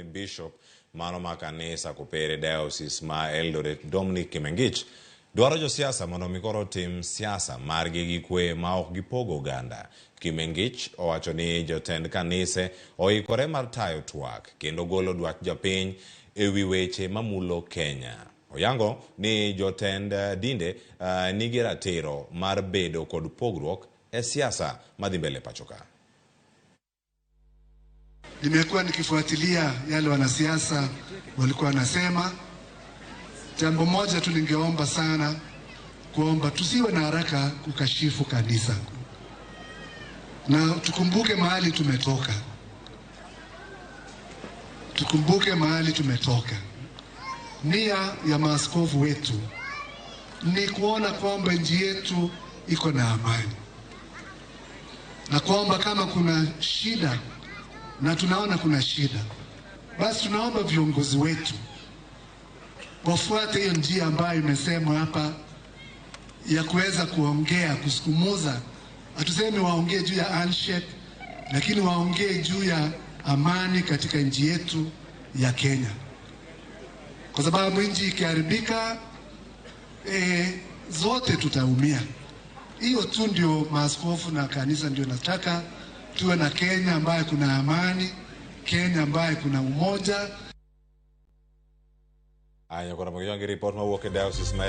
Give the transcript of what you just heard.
ni Bishop mano ma kanisa Kopere Diocese ma Eldoret Dominic Kimengich dwaro josiasa mondo mi koro otim siasa margi gi kwe ma ok gipogo oganda. Kimengich owacho ni jotend kanise oikore mar tayo twak kendo golo dwach jopiny ewi weche mamulo Kenya. Oyango ni jotend dinde nigi ratiro mar bedo kod pogruok e siasa madhi mbele pacho ka. Nimekuwa nikifuatilia yale wanasiasa walikuwa wanasema. Jambo moja tu ningeomba sana, kuomba tusiwe na haraka kukashifu kanisa, na tukumbuke mahali tumetoka, tukumbuke mahali tumetoka. Nia ya maaskofu wetu ni kuona kwamba nchi yetu iko na amani, na kwamba kama kuna shida na tunaona kuna shida, basi tunaomba viongozi wetu wafuate hiyo njia ambayo imesemwa hapa ya kuweza kuongea, kusukumuza. Hatusemi waongee juu ya handshake, lakini waongee juu ya amani katika nchi yetu ya Kenya, kwa sababu nchi ikiharibika, zote tutaumia. Hiyo tu ndio maaskofu na kanisa ndio nataka tuwe na Kenya ambayo kuna amani, Kenya ambayo kuna umoja. Aya, koro gi ripot mawuok e diocese ma